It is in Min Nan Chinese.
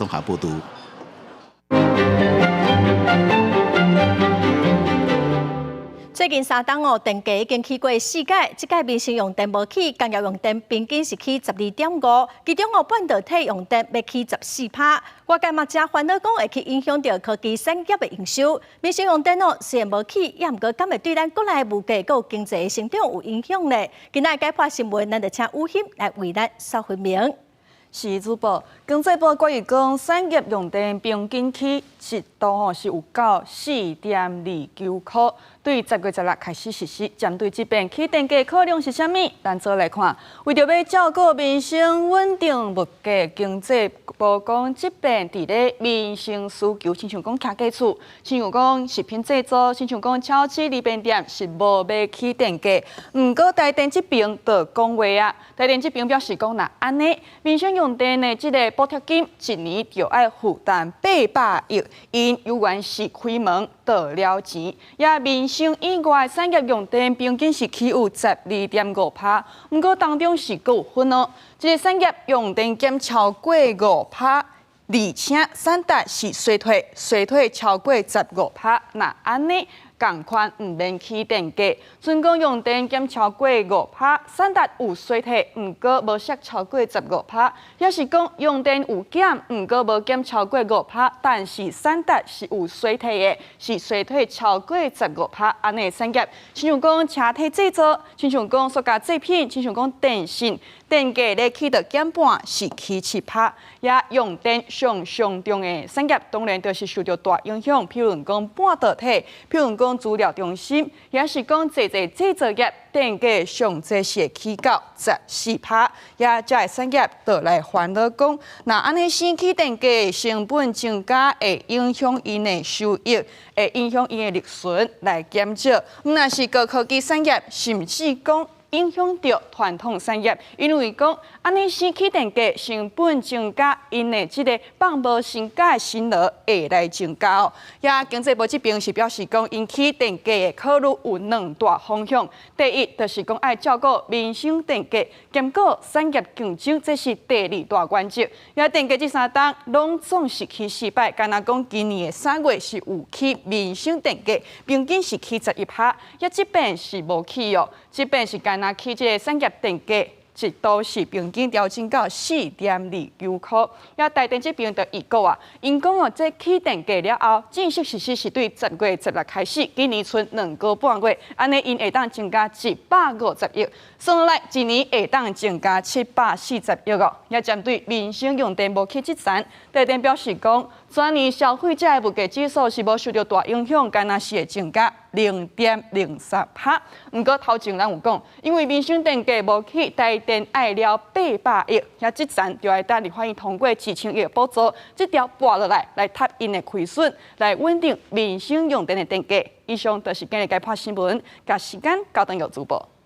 綜合報導。最近三冬哦，電價已經起過四擺，這擺民生用電無起，工業用電平均是起12.5，其中哦半導體用電欲起14趴。外界嘛誠煩惱講會去影響著科技產業的營收。民生用電哦雖然無起，也毋過敢會對咱國內的物價閣有經濟的成長有影響呢？今仔解破新聞，咱就請雨欣來為咱說明。是主播，經濟部關於講產業用電平均起一度吼是有到4.29箍，對10月16開始實施。針對這遍起電價可能是啥物？咱做來看，為著欲照顧民生穩定物價，經濟部講這遍佇咧民生需求，親像講徛家厝，親像講食品製造，親像講超市利便店是無欲起電價。毋過台電這邊就講話啊，台電這邊表示講，若按呢民生用電的這個補貼金，一年就愛負擔800億，𪜶猶原是開門倒了錢。也民生以外產業用電平均是起有12.5趴，毋過當中是閣有分哦。這個產業用電減超過5趴，而且產值是衰退，衰退超過15趴。若按呢仝款毋免起電價，準講用電減超過5趴，產值有衰退，毋過無削超過十五趴，抑是講用電有減，毋過無減超過五趴，但是產值是有衰退的，是衰退超過十五趴。按呢產業，親像講車體製造，親像講塑膠製品，親像講電信，電價咧起著減半，是起7趴。也用電上上重的產業，當然就是受著大影響，譬如講半導體，譬如講資料中心，抑是講濟濟製造業，電價上濟是會起到14趴，也這个產業就來煩惱講，若按呢先起電價成本增加，會影響𪜶的收益，會影響𪜶的利潤來減少。毋但是高科技產業，甚至講影響著傳統產業，因為講按呢先起電價成本增加，𪜶的這個放無薪假的辛勞會來增加哦。也經濟部這邊是表示講，𪜶起電價的考慮有兩大方向。第一，就是講愛照顧民生電價，兼顧產業競爭，這是第二大原則。也電價這三冬攏總是起四擺，敢若講今年的3月是有起民生電價，平均是起11趴，也這遍是無起哦，這遍是干焦起這个產業電價，一度是平均調整到4.29箍。也台電這邊就預告啊，𪜶講哦，這起電價了後，正式實施是對10月16開始，今年賰2個半月，按呢𪜶會當增加150億，算來一年會當增加740億哦。也針對民生用電無起這層，台電表示講，全年消費者的物價指數是無受著大影響，干焦是會增加0.03趴。毋過頭前咱有講，因為民生電價無起，台電愛了800億，遐這層就愛等立法院通過1000億補助，這條撥落來來貼𪜶的虧損，來穩定民生用電的電價。以上就是今日解破新聞，共時間交轉予主播。